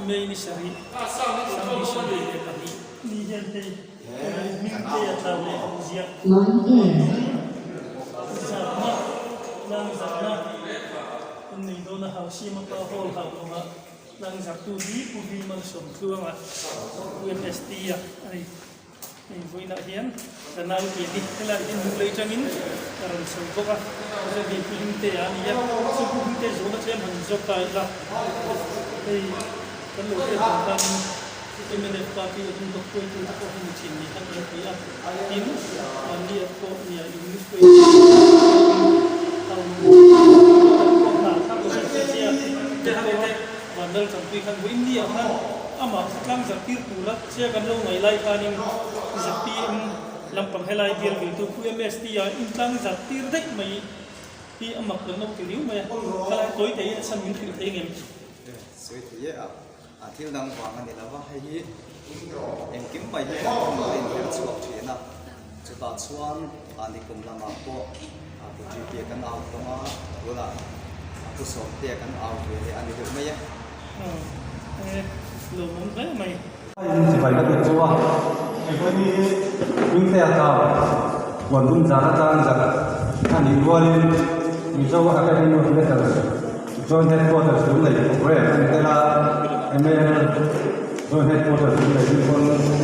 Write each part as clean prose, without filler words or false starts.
May ni sarih 2022 ni hian hei Hmingtea tlar leh an ziak zatna tlang zatna an nei dawn a, Hausiama pa hall hau lawngah tlang zattu hi Pu Hming Malsawmtluanga UMST a a ni. Hei vawiinah hian ka nau tih a ni. Helaiah hian Lunglei atangin ka rawn chho bawk a, chu hei Pu Hmingtea a ni a, chu Pu Hmingtea zawhna tlem han zawk ta ila, hei kan lo hriat dan khanin mnf party a hnung bawk hruaitu te pawh hi ni thin ni khan kan ti a, tin mahni at pawh nia English pawhin Vanlal Changpui khan vawiin ni ah khan amah khawtlang zartir tura Sia kan lo ngaih lai khanin zpm lampang helai bial viltu Pu MST a intlang zat tir daih mai hi a mak kan lo ti riu mai a, khalai tawi te hi a chhan min hrilh thei ngem? Sawi thei e a, a thil dang vang a ni lo va, hei hi engkim mai hi kan hun a inher chhuak thin a, chutah chuan a nikum lamah pawh a Pu GP a kan au tawng a, tunah a Pu Sawmtea kan au ve leh a ni deuh mai e. Aw, e lawmawm hle mai. Sipai ka tir chu a, hei hi Hmingtea tlang Huandum zan atang zat a nih rualin Mizo Academy of Letters Joint Headquarters Lunglei Programme a ni tel a, MAL Joint Headquarters Lunglei hi pawn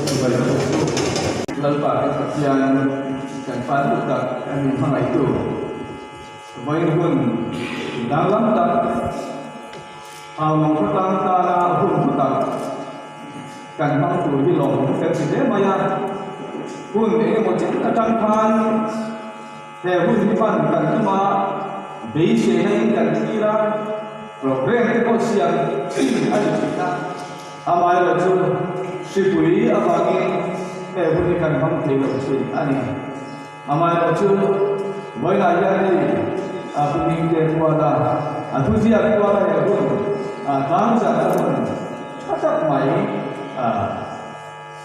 sipai ka tir chu. Lalpa kan Pathian kan pa duh tak kan min hmangaihtu vawiin hun danglam tak, Hau khawtlang tana hun hlu tak kan hmang tur hi lawm kan ti hle mai a, hun eng emaw chin atang khan he hun hi hman kan tum a, beiseina in kan thlir a, programme te pawh siam a ni thin a, amaherawh chu hripui avangin he hun hi kan hmang thei lo thin a ni. Amaherawh chu vawiinah hian hei a Pu Hmingte kuala a thuziak kuala he hun a tlangzarhna hun tha tak mai a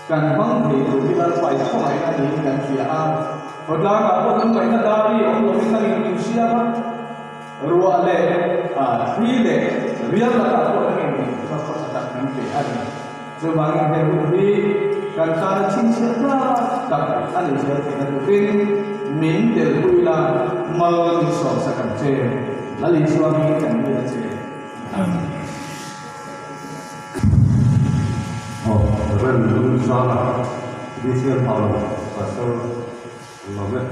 kan hmang thei tur hi Lalpa i khawngaihna niin kan hria a. Khawtlangah pawh lungngaihna dari awm lovin kan insiam a, ruah leh thli leh rial lakah pawh kan inhma khawsa tak kan pe a ni. Chuvangin he hun hi kan tana chhinchhiah tlak tak a ni zel theihna turin min telpui la, mal min sawmsak ang che. Lal Isua hmingin kan bil a che. Amen. Aw, Rev. Lungzala, BCM Paulo, Pastor Love.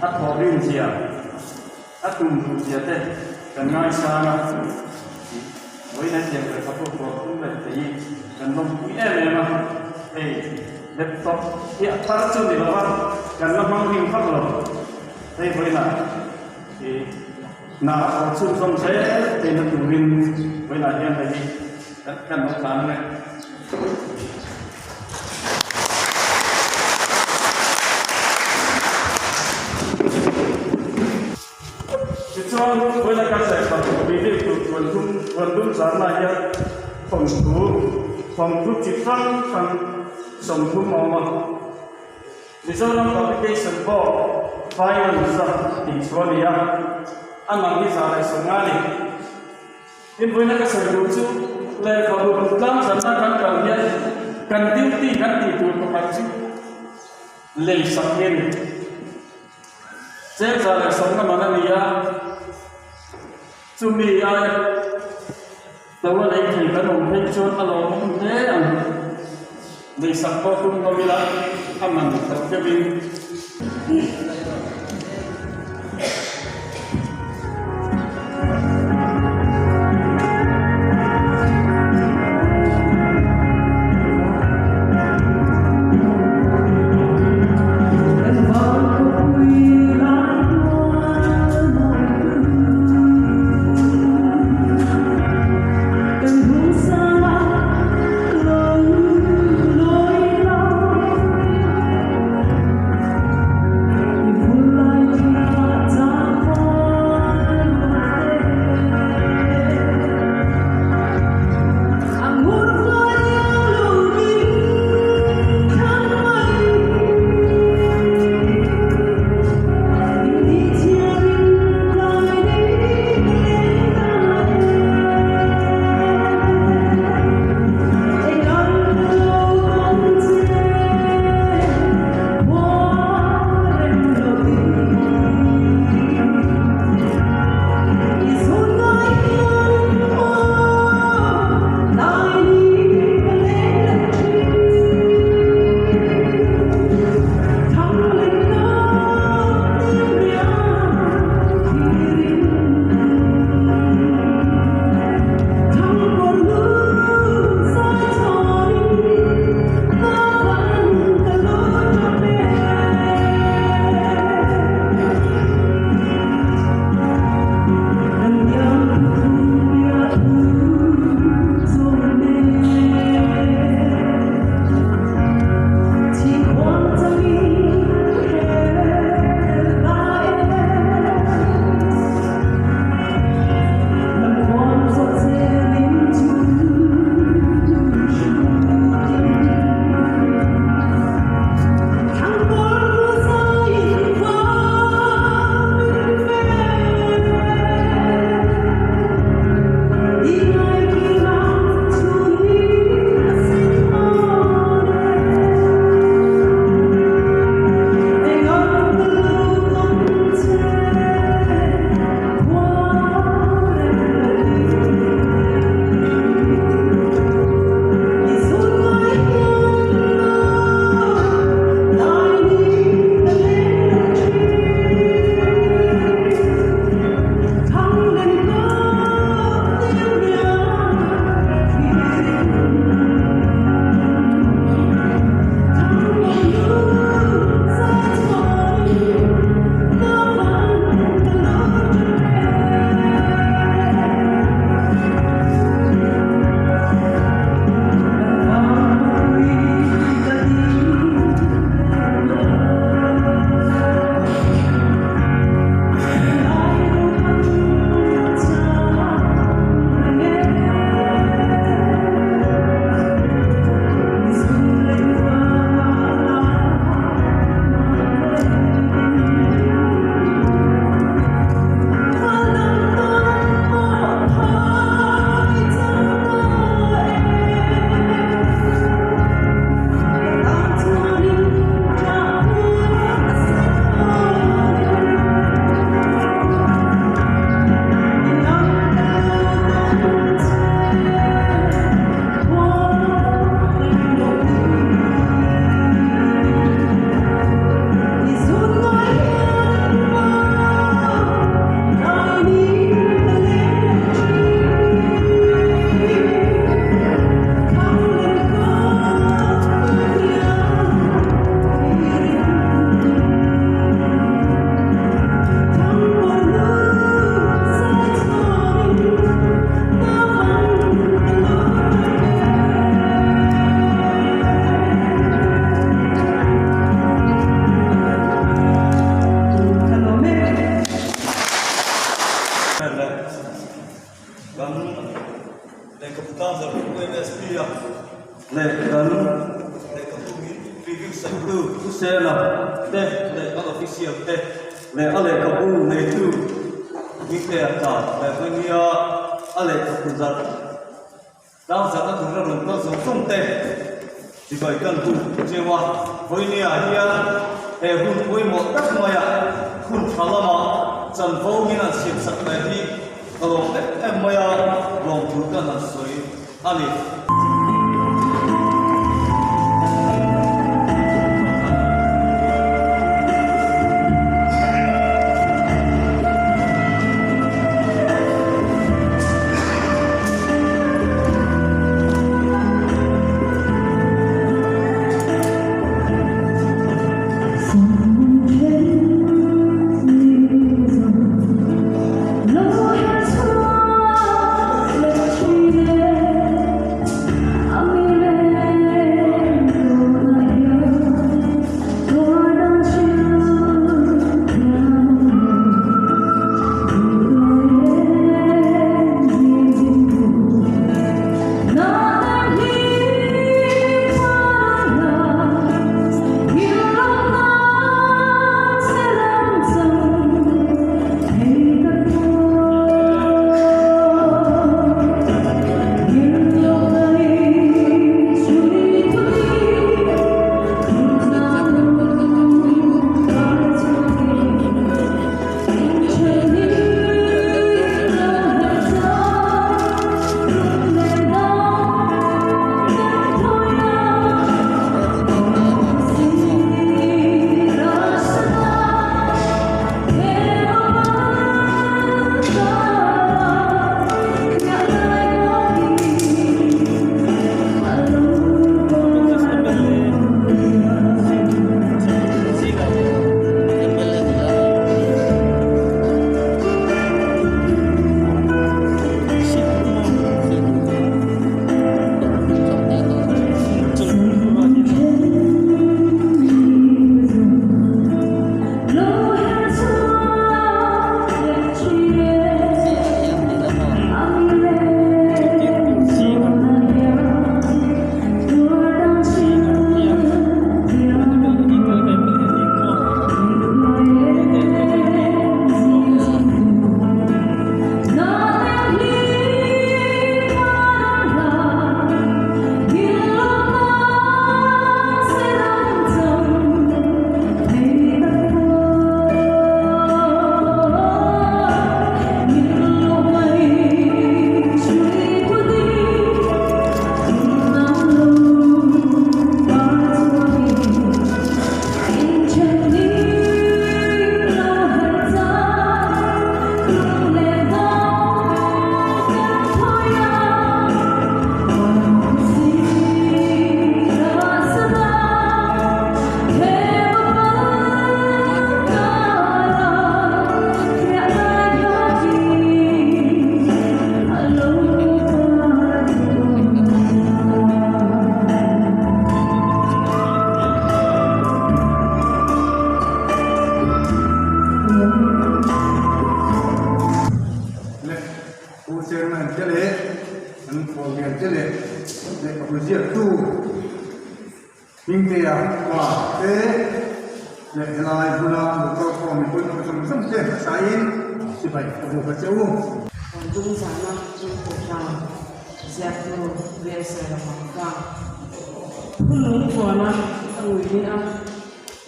A thawhrim zia, a tum duh zia te kan ngaisang a, tih vawiin a tiang lehkha pawh tuah tum leh thei hi kan lawmpui em em a, hei laptop hi a thar chu ni lo va, kan la hmang hlim vak lo, hei vawiinah ih hna a thawh chhunzawm zel theihna turin vawiinah hian hei hi kan lo tlan ang e. Tichuan, vawiina kan lehkha review tur thuan dum thuan dum zarna hian thawnthu thawnthu chi hrang hrang 30 a awm a. Mizoram Publication Board Finance-a tihchhuah a ni a, a man hi 150 a ni. Tin, vawiina ka sawi duh chu lehkhabu tlangzarhna kan kal hian kan duty kan tih tur pakhat chu lei sak hi a ni. Chengza leh sawmna man a ni a, chumi aia to a lei thei kan awm phei chuan a lawmawm hle ang. Lei sak pawh tum lo ila a man tawh deuhin. Lehkhabu tlangzarh Pu MSP a leh kan lehkhabu min review saktu Pu Sela te leh kan official te leh a lehkhabu neitu Hmingtea tlan leh Vawimia a lehkhabu zarh tlangzarhna tura rawn kal zawng zawng te chibai kan hun cheu a. Vawimia hian he hun pawimawh tak maia hun tha lama chanvo min an siamsak leh hi Ka lawm em em mai a, lawmthu ka han sawi a ni. Leh Pu Chairman te leh an khuallian te leh lehkhabu ziaktu Hmingtea pa te leh helai bula motor pawh mipui awm zawng zawng te hmasain chibai a buk a che u. Kan dung zana chhungkaw tlang ziaktu Rel Sailova ka hun lung chuana ka ngui ni a,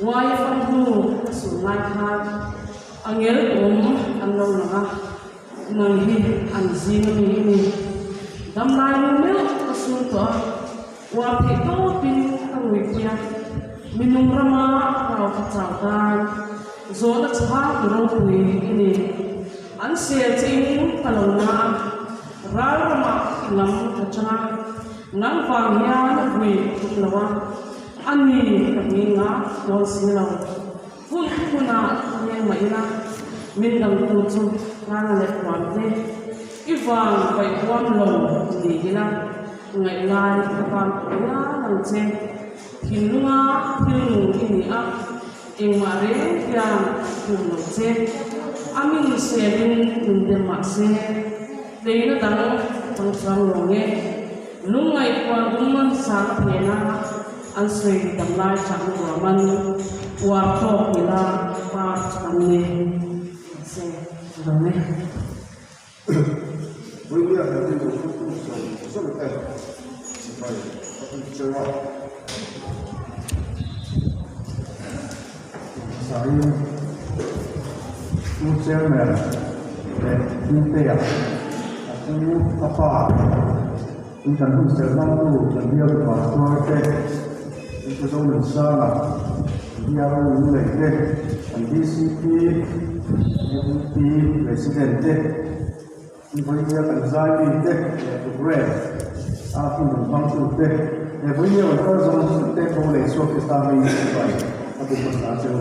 Uaia fam hnu ka sun lai khan a ngel awm an lo lang a, nang hi an zing a mi i ni. Damlai lu meuh ka sun tawh a, uar theih tawpin ka nguipui a, minung rama rau kha chau tan zawhna chhang tu ropui i ni. An sel che in ka lo na a, ral ramah i lam ka chang a, nang vang hian vui tum lo a, a ni ka hming nga dawn si lo. Hun hunah leng mah ila, min dangtu chu rang leh huam te, i vang vaih huam lo ni ila, ngaih lai ka vang tawh riau ang che. Thinlunga thil nung i ni a, engmah reng hian tum lo che. A min selin min dem mah se, tleina dang. chang chuang lawng e. Lungngaih puan dum sang phena an sawi damlai chakna ruahman uar tawk ila par chu kan ni. Mahse, lawm e. Vawinia he thil lo hruaitu zawng zawng te sipai a pui cheu a. Hmasaiin Pu Chairman leh Hmingtea a pu a pa in kan hun serh hmangtu kan bial Pastor te, Pu Zonunsanga, Bial Lunglei te, kan DCP, MP President te, Vawinia kan zaimi te leh programme a hun rawn hmangtu te leh vawinia rawn kal zawng zawng te pawh lei chhuak te tan mai in sipai a bu hmasa cheu.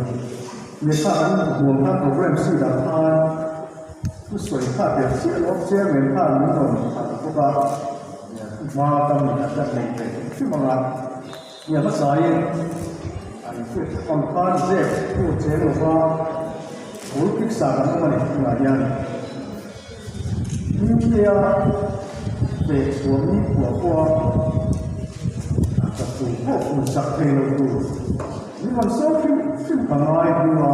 Lehkha kan hmuam khan programme seat ah khan thusawi kha tel chiah lo chairman khan min rawn khalh bawk a, hma ka mi khat ka nei ve hrim ang a, nia hmasain an hriat theuh ang khan zep thu cheng lova bul picture kan awm a ni tunah hian. India pek chhuah ni phuah pawha a tap tur pawh hmu chak thei lo tur min rawn sawi hrim hrim ka ngai hnua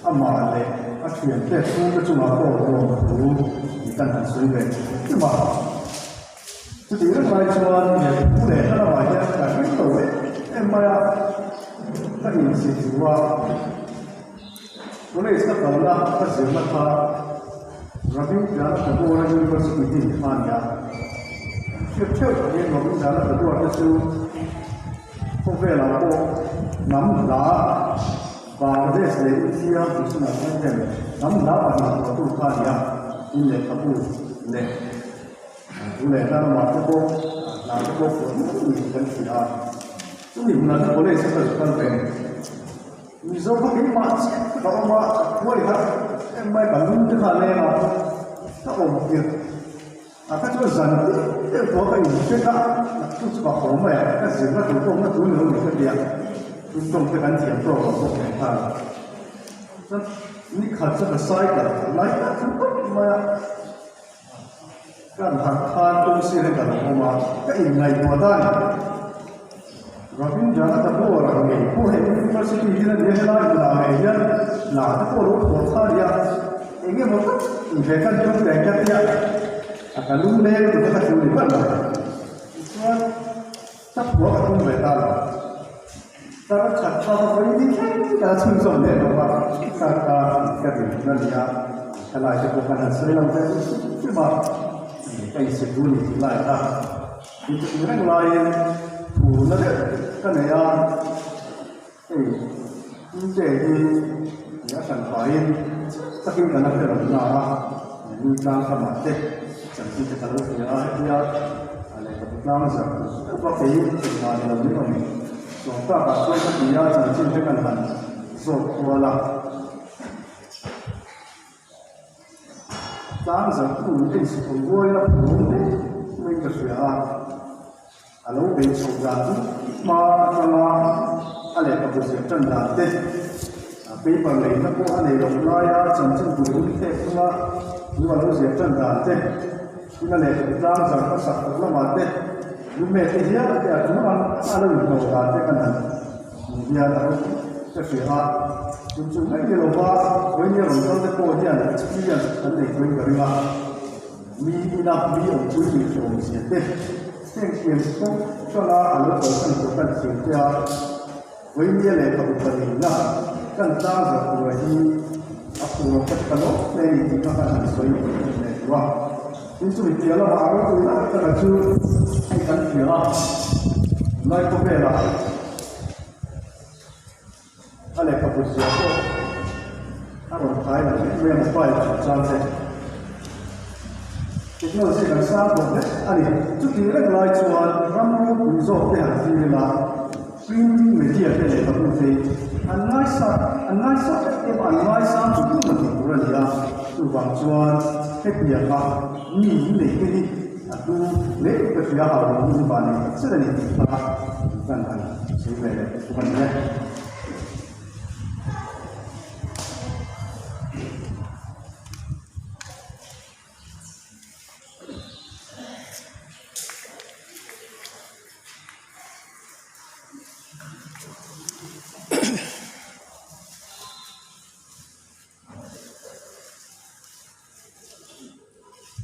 amah leh a thiante chhungte chungah pawh lawm thu ni kan han sawi ve hrim a. Chutih reng lai chuan lehkhabu leh hla lamah hian ka hlim lo em em mai a, ka inzir duh a. College ka kalna ka zirna kha Rabindranath Tagore University hi kha a ni a. Kan hriat theuh angin Rabindranath Tagore te chu khawvelah pawh hnam hla Bangladesh leh India National Anthem hnam hla pahnih tuahtu kha a ni a, tin lehkhabu leh thu leh hla lamah te pawh hla te pawh phuah nual niin kan hria a. Chumi hunah chuan college a ka kal ve. Mizo kha keimah chiah ka awm a, ka khuai kha em mai ka lung te kha a leng a, ka awm tirh a kha chuan zan deuh deuh pawh ka incheck a, chu chu ka haw mai a, ka zirna tur pawh awmna tur ni lo ni ka ti a, chu tawng te kan thiam tawk lo bawk nen khan chuan ni khat chu ka cycle lai tak chu tawp mai a, Kan harh khan kawng sir hi ka lo awm a, ka inngaihtuah ta a ni. Rabindranath Tagore ang ngei pawh hei University hi a nia, helai hmunah ngei hian hna te pawh a lo thawh kha a nia, eng emaw tak inve khan tum ve ka tia, a ka lung leng lutuk a ka thu ni ber mai. Tichuan, ka phuah ka tum ve ta lo. Tar that tha ka vawi ni thleng ka la chhunzawm leh lo va, ka ka ka rin a ni a, thalai te pawh kan han sawi lang ve hrim hrim a, ka insit du ni tih lai kha min ti reng laiin thu na deuh ka nei a, hei Hmingte hi ni a hran faiin takin kan la hre lo na a, mi tlang kamah te chanchin te ka lo hria a, hetia lehkhabu tlang zarh khawp a kei engmah ni lo ni awm sawmtakah chuan ka ti a, chanchin te kan han zawt kual a. Tlang zarh tu in en si thei ruai a phur hle maiin ka hria a, a lo bei chhoh dan chu hma atanga a lehkhabu ziah tan dan te, a paper leina pawh a nei loh laia chanchin bul hun thlek chunga chu a lo ziah tan dan te, tin a lehkhabu tlang zarh hmasak tawh lamah te, lume te hial te a tul ang a lo inhnawh dan te kan han hmuh hian a ropui ka hria a, tun chu mai ni lova vawinia rawn kal te pawh hian experience kan nei tawhin ka ring a, mi ina mi awmpui nih hlawm zia te heng thiam kawng hranga a lo kalsan tur kan thiam te a, vawinia lehkhabu pahnihna kan tlang zawh tura hi a phur ka ti ta lawk hle a ni tih kha kan han sawi leh duh a, tin chumi piah lamah a ropui lai taka chu hei kan hria a, tunlai khawvelah. A lehkhabu ziah pawh a rawn thai lo em em a file chungchang te. Technology kan sang tawh hle a ni. Chuti reng lai chuan ram ropui zawk te han thlir ila printing media te lehkhabu te an ngaisa an ngaisa em em a, an ngaisang chu tum a tih tur a ni a. Chuvang chuan hetianga mi in nei te hi A hlu hle ka hria hau lo hun va nei tak zet a ni tih kha kan han sawi ve leh bawk a ni e.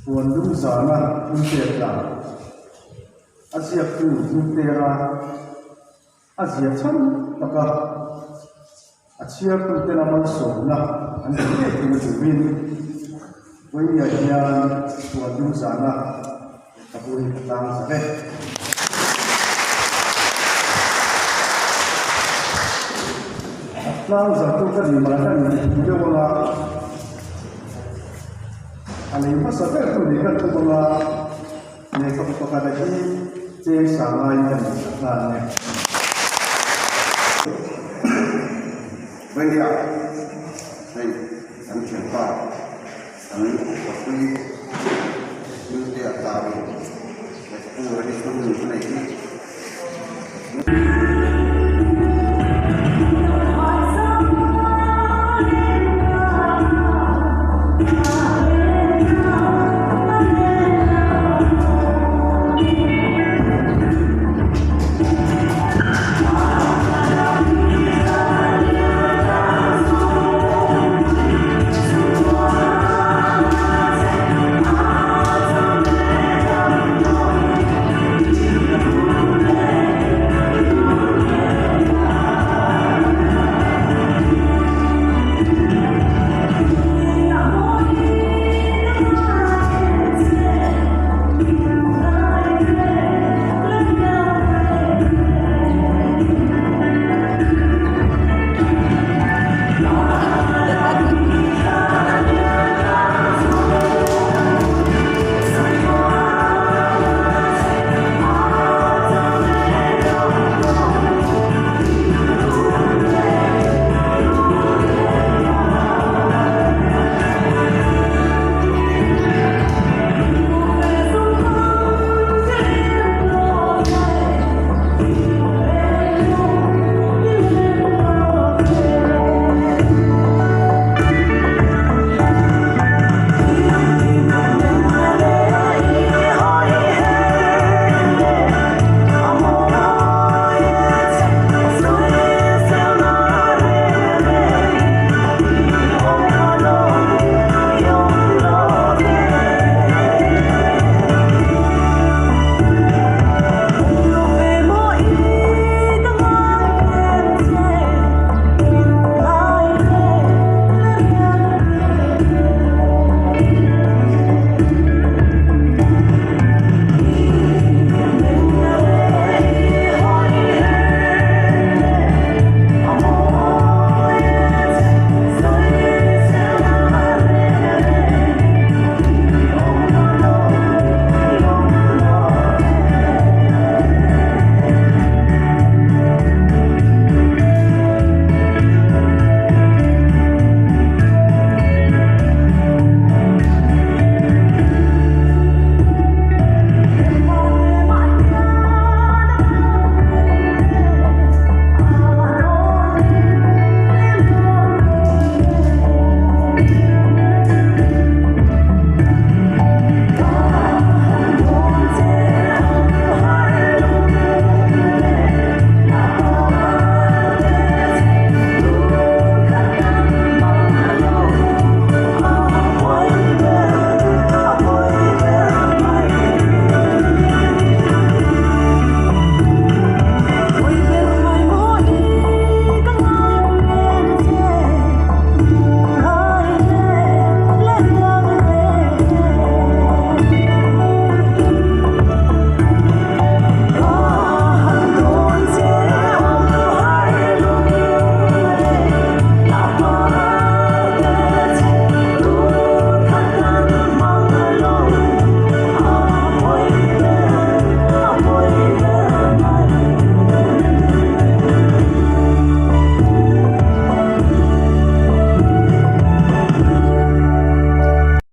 Puan dum zana hmingpek dan a ziaktu Hmingtera a zia chhan taka a chhiartutena malsawmna an ti ngei thung a turin Vawinia hian puan dum zana lehkhabu hi ka tlang zar e. A tlang zartu ka ni mah hian min hmu deuh anga a lei hmasa ber tu nih kan tum anga lehkhabu pakhat a hi cheng sangaiin kan insak nghal a ni. Vawinia hei kan thianpa Kan khawpui Hmingtea tlarin lehkhabu register hun a nei hi.